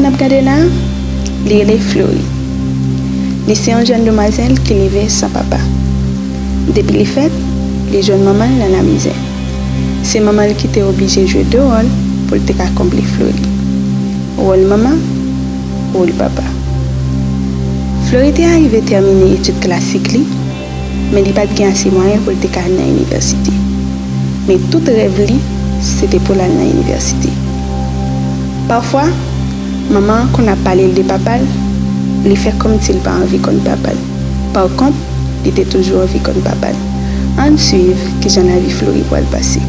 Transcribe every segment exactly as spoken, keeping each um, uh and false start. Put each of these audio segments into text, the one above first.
N ap gade la, li rele Flori. Li se yon jèn demwazèl ki leve san papa. Depi li fèt, li jwenn manman l nan lamizè. Se manman l ki te oblije jwe de wòl pou l te ka konble Flori. Wòl manman, wòl papa. Flori te arive tèmine etid klasik li, men li pa t gen ase mwayen pou l te ka al nan inivèsite. Men tout rèv li, se te pou l al nan inivèsite. Pafwa, manman an konn ap pale l de papa l, li fè kòmsi l pa anvi konn papa l. Pa kont, li te toujou anvi konn papa l. Ann swiv kijan lavi Flori pral pase.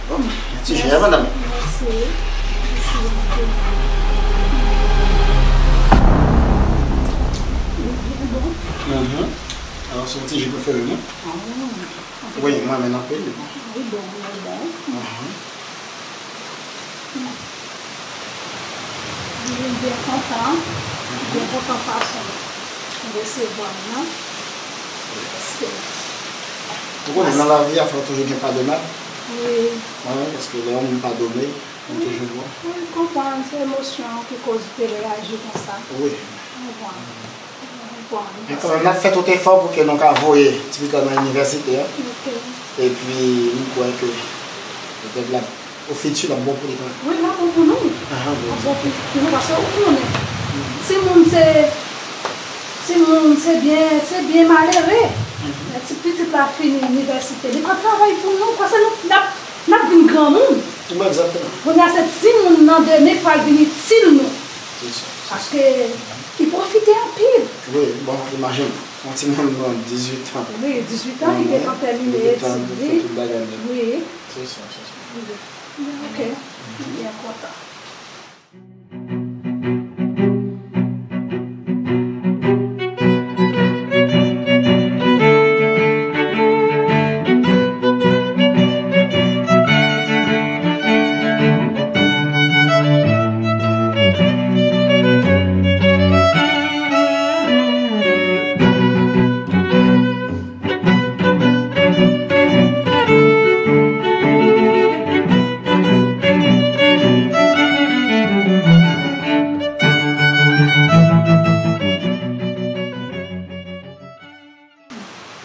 Bon, ti je a, madanm. Mèsi. Mèsi. Mhm. Alò, se yon ti je prefere mwen. Ah. Wi, mwen renmen anpil. Li bon, li bon. Mhm. Mwen byen kontan, byen kontan fason w resevwa m nan. Paske ou konnen, nan lavi a, fò w toujou gen padonaj. Wi. Wi, paske lè yon moun padone, ou toujou bon. Wi, m konprann, se emosyon ki koz ou te reyaji konsa. Wi. M konprann. Bon, men kanmenm, n ap fè tout efò pou ke nou ka voye ti pitit la nan inivèsite a. Ok. Epi, m kwè ke petèt l ap, o fiti, l ap bon pou li kanmenm. Wi, l ap bon pou nou. Ahan, wi. L ap bon pou, pou nou, paske ou konnen, timoun se, timoun se byen, se byen malere. Mhm. Lè ti pitit la fini inivèsite, li pral travay pou nou, paske nou, n ap, n ap vin granmoun. Wi, egzakteman. Kounye a, se timoun nan demen k pral vin itil nou. Se sa. Paske li pwofite anpil. Wi, bon, imajine. Yon timoun nan dizuit an. Wi, dizuit an, li gentan tèmine etid li. Wi. Se sa, se sa. Wi. Ok. M byen kontan.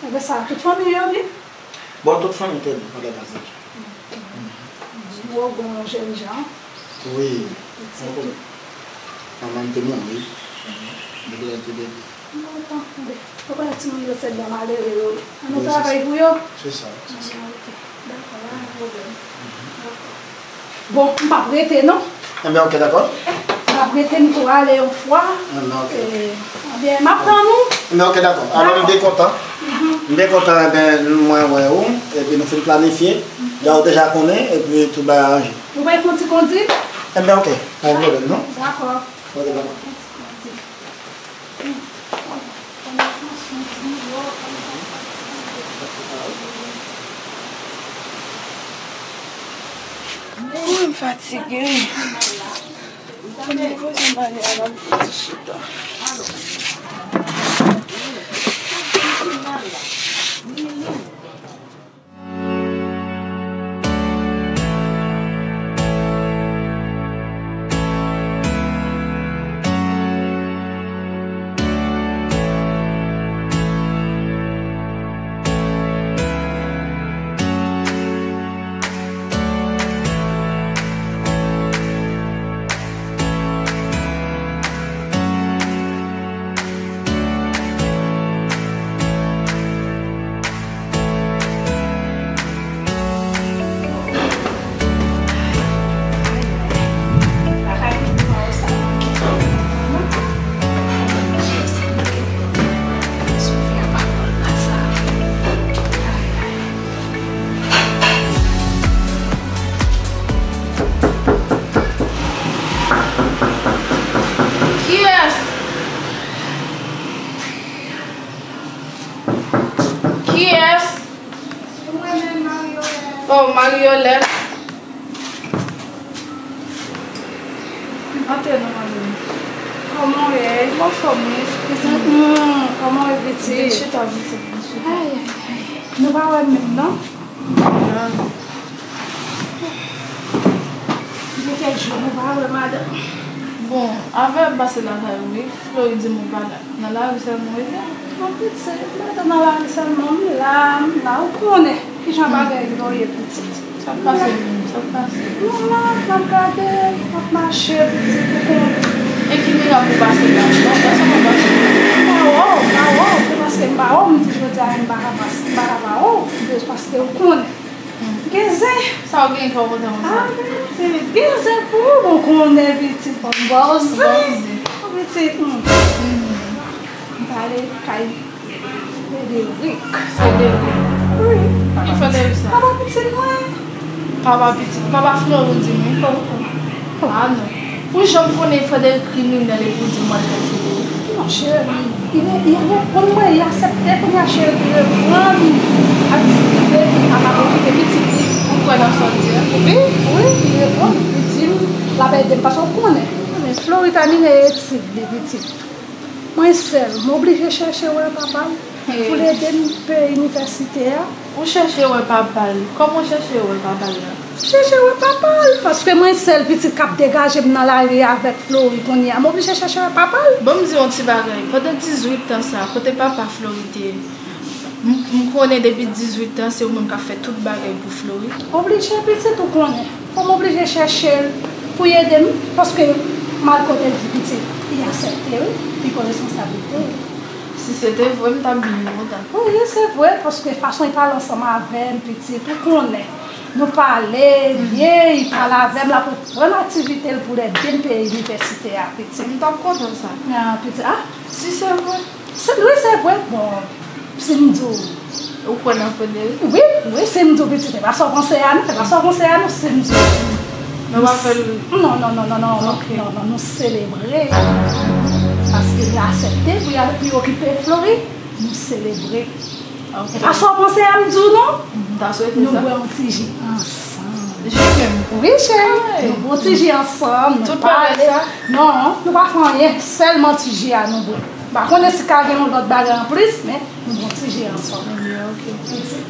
Ebyen, sa tout fanmi yo, wi? Bon, tout fanmi te bon, pa gen pase. Bon, bon, jèn jan. Wi. Pitit. Manman m te mouri. Depi lè l te bebe. Bon, tanpri. Ou konnen timoun yo se blan malere yo ye. An nou travay pou yo. Se sa, se sa. Ah, ok. Dakò, pa gen pwoblèm. Dakò. Bon, m p ap rete non. Enben, ok, dakò. M p ap rete, m tou ale yon fwa. Enben, ok. E, enben, m ap tann ou. Enben, ok, dakò. Alò, m byen kontan. M byen kontan, enben, mwen wè ou, epi nou fin planifye. Jan ou deja konnen, epi tout bagay ranje. Ou bay fè yon ti kondi? Enben, ok. Pa gen pwoblèm, non? Dakò. Ok, dakò. Ooh, m fatige. Mwen poze m ale a, m fouti chita. Oh, Mariolette. Antre non, Mariolette. Kòman w ye? M anfòm, wi. Pitit, hmm, kòman w ye, pitit? Vin chita, vin chita, vin chita. Ay, ay, ay. Nou pa wè menm, non? Gen kèk jou nou pa wè, madanm. Bon, avè m pase lakay ou, wi. Flori di m ou pa la. Nan lari sèlman w ye? Bon, pitit, m pa t nan lari sèlman, m la, m la. Ou konnen kijan bagay yo ye, pitit. Sa k pase menm? Sa k pase? Nou la, n ap gade, n ap mache, pitit, ou konnen. E ki mirak ou pase la? Bon, pèsonn pa pase la. M pa wè w, m pa wè w. Se paske m pa wè w, m di jodi a m pa ka pase, m pa ka pa wè w. Se paske ou konnen. Gen zen. Sa w gen kè w kontan konsa? Ah, pitit, gen zen pou ou, bon, konnen pitit, bon, bon zen. Bon zen. Bon, pitit, hmm. M pale kay Frederic. Frederic? Wi. Ki Frederic sa? Papa pitit mwen. Papa pitit, papa Flori di m wi. Ah non. Ou janm konnen Frederic kriminèl epi w di m w al fè fidèl. Non, cheri, li, li reponn mwen, li aksepte kounye a, cheri, li reprann aktivite li, a pa okipe pitit li. Ou kwè nan sa w di a? Wi, wi, li reponn, li di m l ap ede m, paske w konnen. Men Flori tamine etid li, pitit. Mwen sèl, m oblije chèche wè papa l pou l ede m peye inivèsite a. Ou chèche wè papa l? Kòman w chèche wè papa l la? M chèche wè papa l, paske mwen sèl pitit k ap degaje m nan lari a avèk Flori kounye a. M oblije chèche wè papa l. Ban m di w yon ti bagay. Pandan dizuit tan sa, kote papa Flori te ye? M, m konnen depi dizuit tan, se ou menm k ap fè tout bagay pou Flori. Oblije pitit ou konnen. Fò m oblije chèche l pou l ede m, paske malgre kote l di pitit, li aksepte, wi, li pran responsablite l. Si se te vre, m t ap byen kontan. Wi, se vre, paske fason li pale ansanm avè m, pitit, ou konnen. Nou pale byen, li pale avè m, l ap reprann aktivite l pou l ede m peye inivèsite a, pitit. M t ap kontan sa. Ah, pitit, ah. Si se vre. Se, wi, se vre. Bon, si m di w. Ou kwè nan Frederic? Wi, wi, si m di w, pitit, e pa sa w panse a nou, e pa sa w panse a nou, si m di w. Men w ap fè l. Non, non, non, non, non, non, non, nou selebre. Paske li aksepte pou y al, pou y okipe Flori, nou selebre. Ok. E pa sa w panse a m di w, non? M ta swete sa. Nou bwè yon ti ji ansanm. Ji menm? Wi, cheri. Nou bwè yon ti ji ansanm, nou pale. Tout bagay sa? Non, nou pa fè anyen, sèlman ti ji a nou bwè. M pa konnen si ka gen yon lòt bagay anplis, men nou bwè yon ti ji ansanm. Ebyen, ok.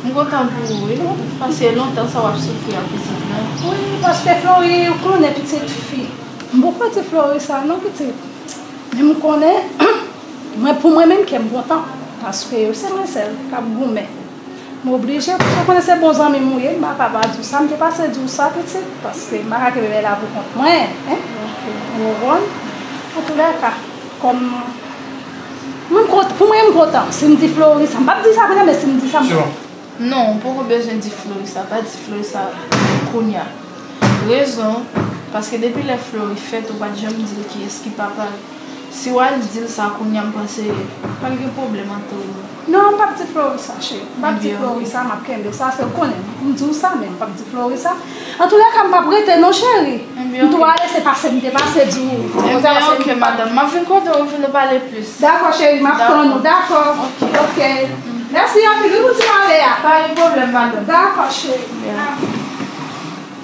M kontan pou ou, wi. Paske lontan sa w ap soufri ak pitit lan. Wi, paske Flori, ou konnen pitit fi. M poko di Flori sa, non, pitit. Men m konnen, mwen, pou mwen menm, kè m kontan. Paske se mwen sèl k ap goumen. M oblije, paske w konnen se bon zanmi m ou ye, m pa ka pa di w sa, m te pase di w sa, pitit, paske m pa ka kenbe bagay la pou kont mwen, en. Ou konprann? Antoulèka, kòm, mwen, m kont-, pou mwen, m kontan. Si m di Flori sa, m p ap di sa kounye a, men si m di sa, m kontan. Non, ou poko bezwen di Flori sa, pa di Flori sa kounye a. Rezon, paske depi lè Flori fèt, ou pa t janm di l kiyès ki papa l. Si w al di l sa kounye a, m panse pral gen pwoblèm ant ou. Non, m p ap di Flori sa, cheri. M p ap di Flori sa, m ap kenbe sa, se ou konnen. M di w sa, men m p ap di Flori sa. Antoulèka, m p ap rete non, cheri. M tou ale, se pase m te pase di w. Ebyen, ok, madanm. M ap vin kote w, vin nou pale plis. Dakò, cheri, m ap tann ou. Dakò. Ok. Mèsi anpil, wi, pou ti pale a. Pa gen pwoblèm, madanm. Dakò, cheri.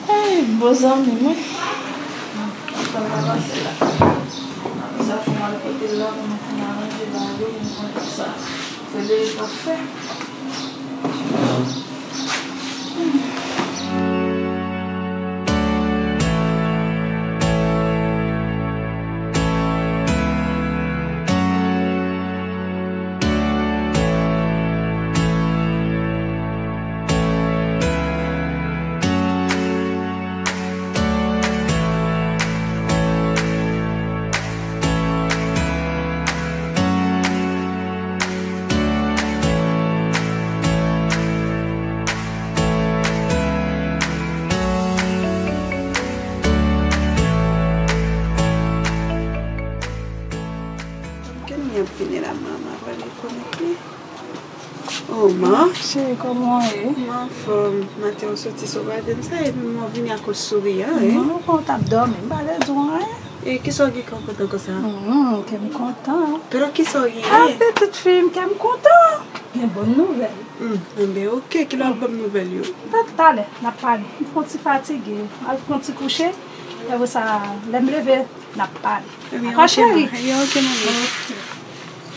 Ey, bon zanmi m, wi. Apre m ranmase la. Apre sa, fò m al kote l la pou nou fin aranje bagay yo, nou konn sa Frederic ap fè. Kèm li ap vini la, manman, pa rekonèt li. Oh, man. Cheri, kòman w ye? M anfòm. Maten w soti sou gade m sa, epi m vini ak yon souri a, wi. Non, ou t ap dòmi, m pa te di w anyen. E kisa w gen kè w kontan konsa? Hmm, kè m kontan. Pero kisa w gen? Ah, pitit fi m, kè m kontan. Gen bon nouvèl. Hmm, enben, oke, ki lè w ap ban m nouvèl yo? Talè, talè, n ap pale. M fè yon ti fatige. Al fè yon ti kouche. Apre sa, lè m leve, n ap pale. Ebyen, oke, cheri. Ebyen, oke, manmi. Oke.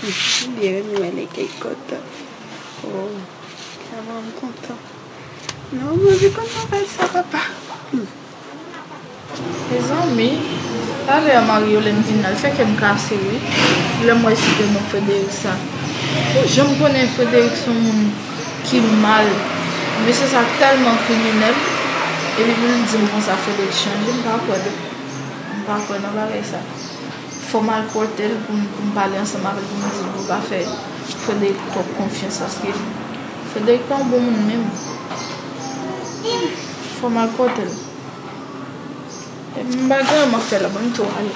Hmm, m byen renmen wè lè kèy kontan. Oh, kèman m kontan. Non, mwen anvi konn nouvèl sa, papa. Hmm. Mezanmi, talè a Mario lè m vin la, l fè kè m kase, wi. Lè m wè si te non Frederick sa. Pou jan m konnen Frederick se yon moun ki mal. Mesye sa tèlman kriminèl. Epi pou l di m konsa Frederick chanje, m pa kwè, m pa kwè nan bagay sa. Fò m al kote l pou m, pou m pale ansanm avè l, pou m di l pou l pa fè Frederick twòp konfyans, paske Frederick pa yon bon moun menm. Fò m al kote l. Epi m pa gen anyen m ap fè la, ban m tou ale.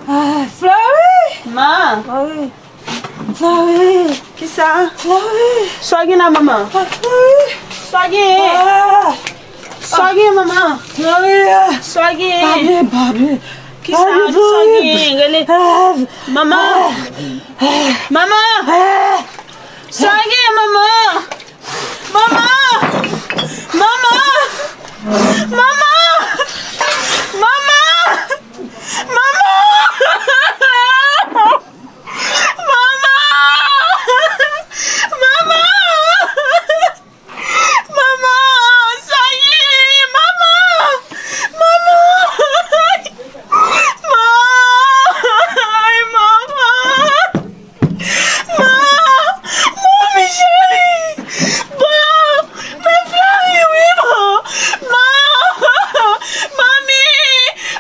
Ah, Flori! Ma! Flori! Flori! Kisa? Flori! Sa w gen la, manman? Ah, Flori! Sa w gen? Ah! Sa w gen, manman? Flori! Sa w gen? Papi, papi! Kisa? Papi, kisa w gen? Rele. Ah! Manman! Ah! Manman! Ah! Sa w gen, manman? Manman! Manman! Manman! Manman! Manman! Manman! Manman! Manman! Sa ye! Manman! Manman! Ay, manman! Ma! Manmi cheri! Bon! Men Flori wi bon! Ma! Manmi!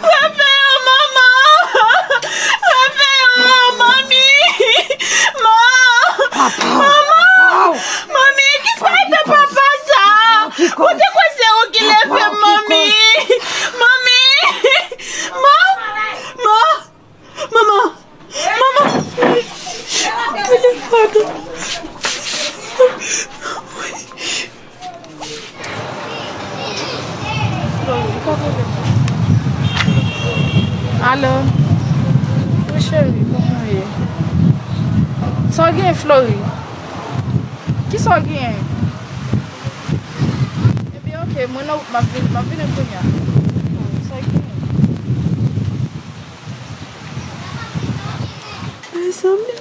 Refè yo manman! Refè yo manmi! Ma! Manman! Manmi! Kisa te papa sa? Ou te kwè se ou ki leve manmi? Manmi! Ma! Ma! Manman! Manman! Telefòn! Alo? Wi, cheri, kòman w ye? Sa w gen, Flori? Kisa w gen? Ebyen, oke, mwen nan wout, m ap vin, m ap vini kounye a. Sa w gen? Mezanmi,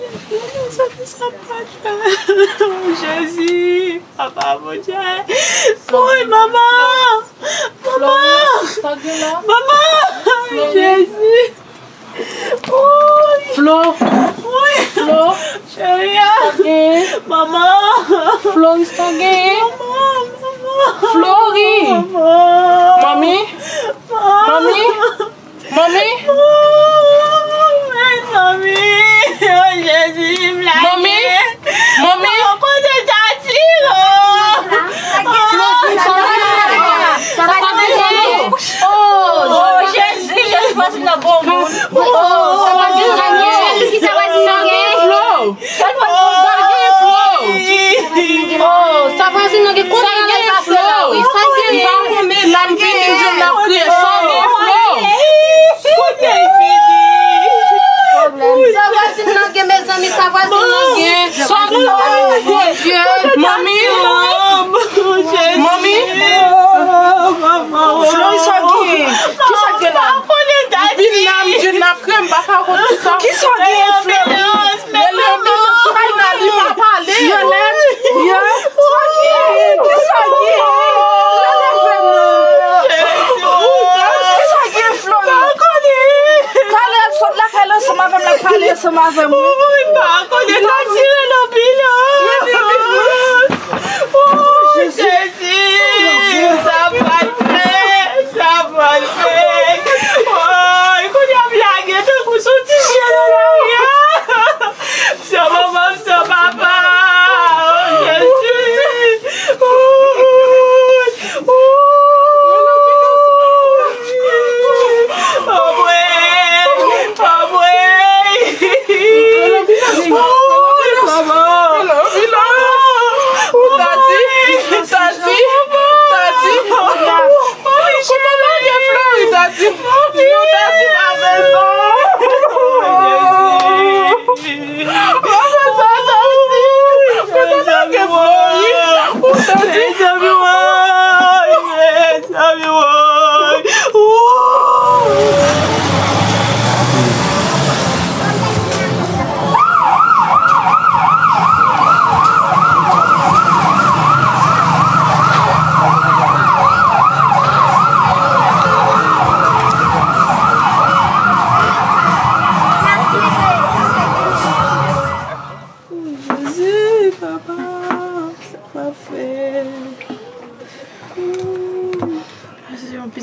mezanmi, sa pa fè. Jezi, papa Bondye. Woy, manman. Manman. Manman. Jezi. Woy. Flo. Woy. Flo. Cheri a. Manman. Floris, sa gen? Manman, manman. Flori. Manman. Manmi. Manmi. Manmi? Mezanmi! Oh, Jezi, m lage! Manmi? Manmi? Oh, kote Tati, oh! Sa va, sa va, sa va. Oh, Jezi, Jezi, pase nan bon moun. Oh, sa va, sa va. Ki sa va, sa va. Flo? Sa gen Flo? Oh, sa vwazin nan gen konbyen ane l pase la, wi. Sa gen? M pa konn, men la m vini, m jwenn l ap kriye. Sa gen Flo? Kote l vini? Sa vwazin nan gen, mezanmi, sa vwazin nan gen. Sa gen? Bondye. Manmi? Manmi? Flo, sa gen? Kisa k gen la? M vin la, m jwenn l ap kriye, m pa ka konn kisa. Kisa w gen, Flo? Rele anbilans, Flo, li pa pale. Yo lè, yo, sa gen, kisa gen? Rele fè non. Kisa gen, Flo? Talè l sot lakay la ansanm avè m, l ap pale ansanm avè m, wi. Li pa konnen ta tire nan bilan. Oh, Jezi, sa pral fè, sa pral fè. Woy, kounye a m lage tankou sou ti chen nan lari a. San manman, san papa. Oh, Jezi. Woy, woy. Anmwey, anmwey.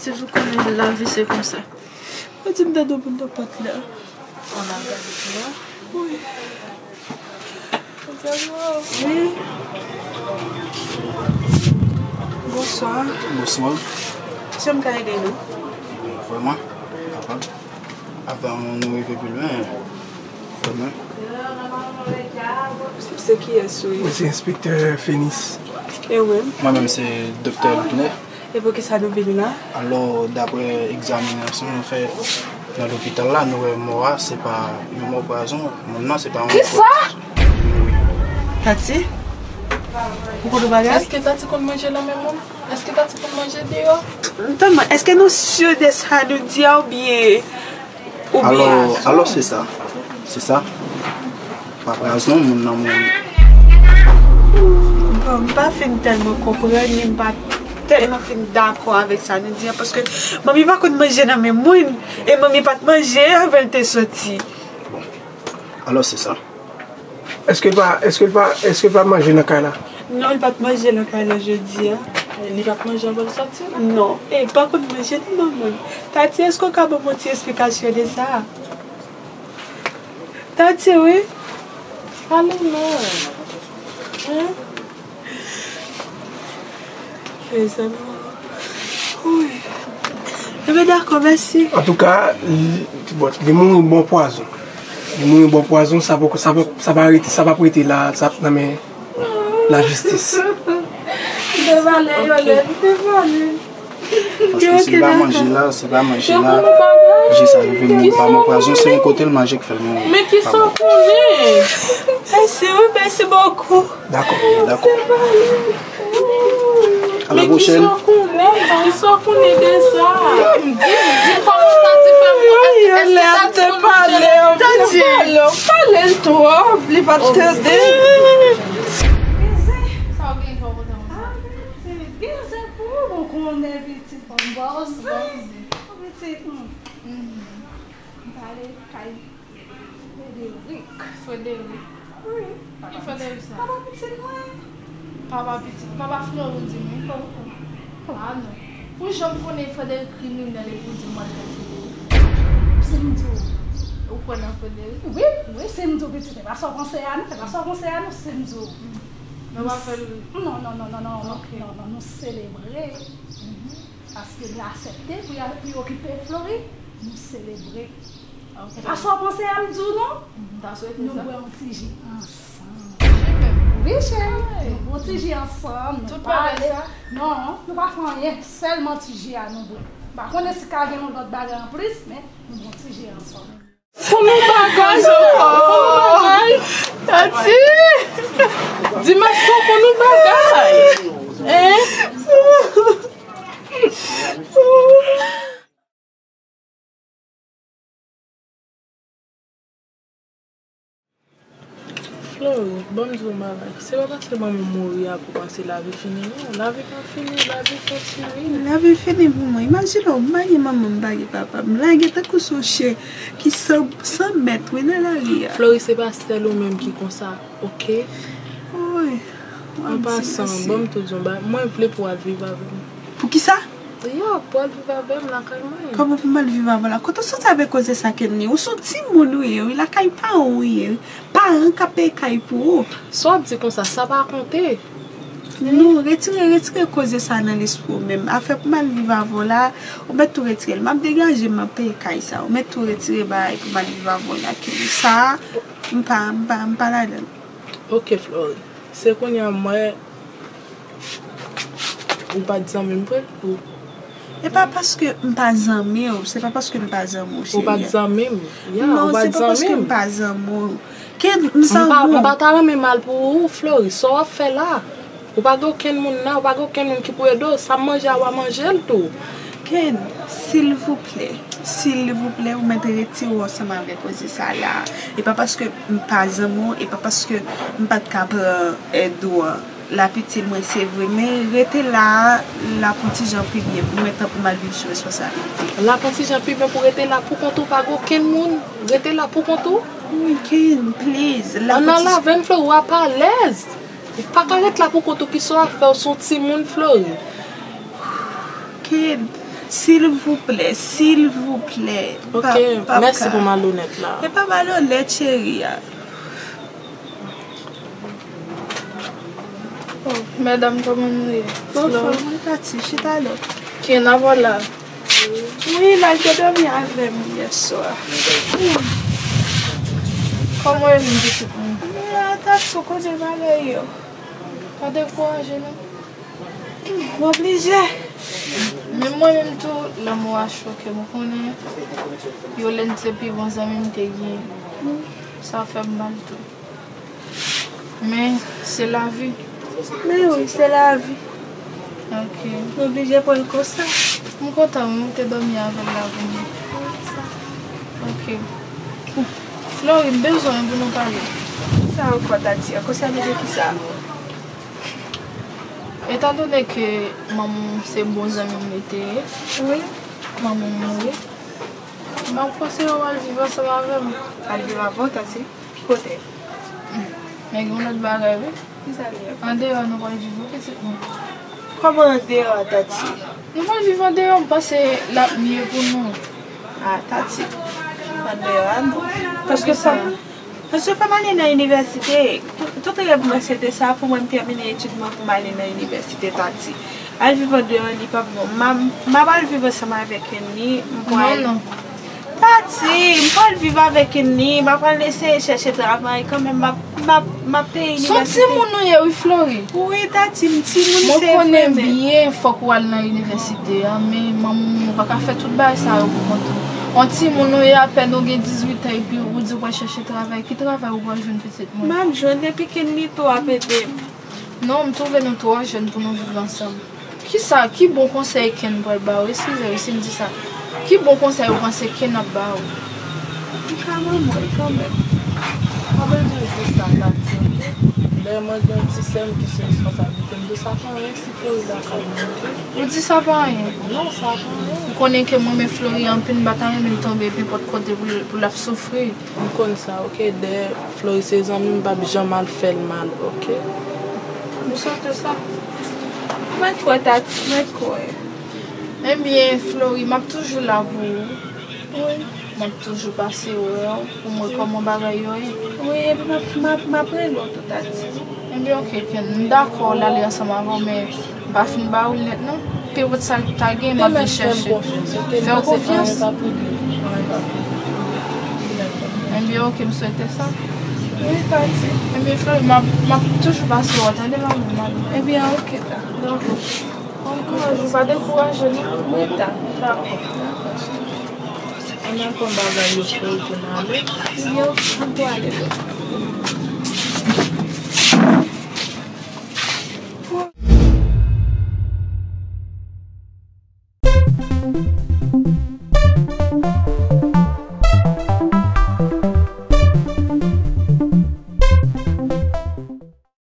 Tati, ou konnen lavi se konsa. Ou di m tande moun nan pòt la. Wi. Bonswa. Bonswa. Jan m ka ede nou? Vrèman, kapab. Avan nou rive pi lwen, vrèman. Se kiyès ou ye? Mwen se enspektè Fenis. E ou menm? Mwen menm se doktè Lupner. E poukisa nou vin la? Alò, daprè egzaminasyon nou fè nan lopital la, nou wè mò a, se pa yon mò pwazon. Moun nan, se pa yon mò pwazon. Kisa? Wi. Tati? Ou konn yon bagay? Èske Tati konn manje nan men moun? Èske Tati konn manje deyò? Tann mwen, èske nou si de sa nou di a oubyen, oubyen Alò, alò se sa. Se sa. Pa pwazon, moun nan mouri. Bon, m pa fin tèlman konprann, ni m pa tèlman fin dakò avèk sa nou di a, paske manmi pa konn manje nan men moun, e manmi pa t manje anvan l te soti. Bon. Alò se sa. Èske l pa, èske l pa, èske l pa manje nan kay la? Non, li pa t manje nan kay la jodi a. Li pa t manje anvan l soti? Non. E pa konn manje nan men moun. Tati, èske w ka ban m yon ti esplikasyon de sa? Tati, wi. Pale non. Hein? Mezanmi. Wi. Ebyen, dakò, mèsi. Antouka, li, bon, li mouri bò pwazon. Li mouri bò pwazon, sa poko, sa pa, sa pa rete, sa p ap rete la, sa ap nan men lajistis. Devale, yo lè, devale. Paske si l pa manje la, si l pa manje la, je sa rive mouri pa mò pwazon, se yon kote l manje k fè l mouri. Men kisa w konnen? Mèsi, wi, mèsi bokou. Dakò, dakò. A la pwochèn. Men kisa w konnen? Kisa w konnen de sa? Di, di kòman Tati fè mouri? Èske Tati konn manje la? Tati pale, pale l twòp, li pa t tande. Sa w gen kò kontan konsa? Gen zen pou ou, bon konnen pitit. Bon zen. Pitit, hmm. M pale kay Frederick. Frederick? Wi. Ki Frederick sa? Papa pitit mwen. Papa pitit, papa Flori w di m wi. A non. Ou janm konnen Frederick kriminèl epi w di m w al fè Frederick? Se m di w. Ou kwè nan Frederick? Wi, wi, se m di w pitit. E pa sa w panse a non, e pa sa w panse a non, se m di w. Non, non, non, non, non, non, non, nou selebre. Paske li aksepte pou y al, pou y okipe Flori, nou selebre. Ok. E pa sa w panse a m di w non? Nou bwè yon ti ji ansanm. Wi, cheri. Nou bwè yon ti ji ansanm, nou pale. Non, nou pa fè anyen, sèlman ti ji a nou bwè. M pa konnen si ka gen yon lòt bagay anplis, men nou bwè yon ti ji ansanm. Pou nou bagay, pou nou bagay. Tati! Dimanch pou nou bagay. Hein? Flori, ban m di w yon bagay. Se pa paske manmi mouri a pou panse lavi fini, non. Lavi pa fini, lavi kontinye. Lavi fini pou mwen. Imajine w, m pa gen manman, m pa gen papa. M lage tankou se yon chen ki san, san mèt, wi, nan lari a. Flori, se pa sèl ou menm ki konsa, oke? Woy. An pasan, ban m tou di w yon bagay. Mwen vle pou w al viv avè m. Poukisa? Ya, pou w al viv avè m lakay mwen. Kòman pou m al viv avè w la? Kote w soti avèk koze sa, Kenny? Ou se yon timoun ou ye, wi, lakay paran w ou ye. Paran k ap peye kay pou ou. Sa w ap di konsa, sa pa konte. Non, retire, retire koze sa nan lespri w menm. Afè pou m al viv avè w la, ou mèt tou retire l. M ap degaje m, m ap peye kay sa. Ou mèt tou retire bagay pou m al viv avè w la, Kenny. Sa, m pa, m pa, m pa ladan l. Oke, Flori. Se kounye a m wè ou pa t zanmi m vre? Ou E pa paske m pa zanmi w, se pa paske m pa zanmi w, cheri. Ou pa t zanmi m. Ya, ou pa t zanmi m. Non, se pa paske m pa zanmi w. Ken, m zanmi w. M pa, m pa ta renmen mal pou ou, Flori. Sa w ap fè la? Ou pa gen okenn moun la, ou pa gen okenn moun ki pou ede w. Sa m manje a, w a manje l tou. Ken, silvouplè, silvouplè, ou mèt retire w ansanm avèk koze sa la. E pa paske m pa zanmi w, e pa paske m pa t ka pran èd ou an. L ap itil mwen, se vre, men rete la a, l ap yon ti jan pi byen pou mwen, tanpri m al viv sou responsablite. L ap yon ti jan pi byen pou rete la pou kont ou, pa gen okenn moun, rete la pou kont ou. Ken, please, l ap yon ti jan. Ann al avè m, Flori, w ap alèz. Ou pa ka ret la pou kont ou, kisa w ap fè, w se yon timoun, Flori. Ken, Silvouplè, silvouplè. Ok, mèsi pou malonèt la. E pa malonèt, cheri a. Oh, medam, kòman nou ye? Anfòm, wi, Tati, chita la. Ki n ap la? Wi, l al te dòmi avè m yè swa. Kòman w ye menm, pitit mwen? Mwen la, Tati, ou konnen bagay yo. Pa dekouraje non. M oblije. Men mwen menm tou, lanmou a choke m, ou konnen. Yolène se pi bon zanmi m te genyen. Sa fè m mal tou. Men, se lavi. Men wi, se lavi. Ok. M oblije pran l konsa. M kontan wi, ou te dòmi avè l la pou mwen. Ok. Flori, m bezwen w pou nou pale. Sa ankò, Tati? Konsène de kisa? Etandone ke manman w se bon zanmi m li te ye, wi, manman w mouri, m ap konseye w al viv ansanm avè m. Al viv avè w, Tati? Ki kote? Men gen yon lòt bagay, wi. Kisa li ye? Andeyò nou pral viv, wi, pitit mwen. Kòman andeyò a, Tati? Nou pral viv andeyò, m panse l ap mye pou nou. Ah, Tati. Andeyò a, non. Paske sa, paske fò m ale nan inivèsite. Tout, tout rèv mwen se te sa, pou mwen m tèmine etid mwen pou m ale nan inivèsite, Tati. Al viv andeyò, li p ap bon. M a, m ap al viv ansanm avèk Enni. M pral... Non, non. Tati, m pral viv avèk Enni. M ap al eseye chèche travay kanmenm. M ap, m ap, m ap peye inivèsite. Se yon timoun ou ye, wi, Flori. Wi, Tati, m timoun, se vre, men... Mwen konnen byen fòk ou al nan inivèsite a, men manman w pa ka fè tout bagay sa yo pou kont ou. Yon timoun ou ye, apèn ou gen dizuit an, epi ou di w pral chèche travay. Ki travay ou pral jwenn, pitit mwen? M ap jwenn, epi Kenny tou ap ede m. Non, m twouve nou twò jèn pou nou viv ansanm. Kisa, ki bon konsèy Ken pral ba w? Eskize wi si m di sa. Ki bon konsèy ou panse Ken ap ba w? M ka manman l kanmenm. Mwen bezwen di sa, Tati, ok? Dayè, mwen gen yon ti sè m ki sou responsablite m de sa, pa anyen si Flori lakay mwen, ok? Ou di sa pa anyen? Non, sa pa anyen. Ou konnen ke mwen renmen Flori anpil, m pa ta renmen l tonbe nenpòt kote pou l, pou l ap soufri. M konn sa, ok? Dayè, Flori se zanmi m, m p ap janm al fè l mal, ok? M swete sa. Mwen kwè, Tati, mwen kwè. Ebyen, Flori, m ap toujou la pou ou. Wi. M ap toujou pase wè w, pou m wè kòman bagay yo ye. Wi, epi m ap, m ap, m ap rele w tou, Tati. Ebyen, ok, Ken, m dakò l ale ansanm avè w, men m pa fin ba ou l nèt, non. Pi wout sa l ta gen, m ap vin chèche. Fè w konfyans. Ebyen, ok, m swete sa. Wi, Tati. Ebyen, Flori, m ap, m ap toujou pase wè w, tande, manmi, m ale. Ebyen, ok, ta. Dakò. Bon kouraj, ou pa dekouraje, non. Wi, ta. Dakò. Dakò, cheri. Ann al pran bagay yo, Flori, pou n ale. Ebyen, ok, ann ale.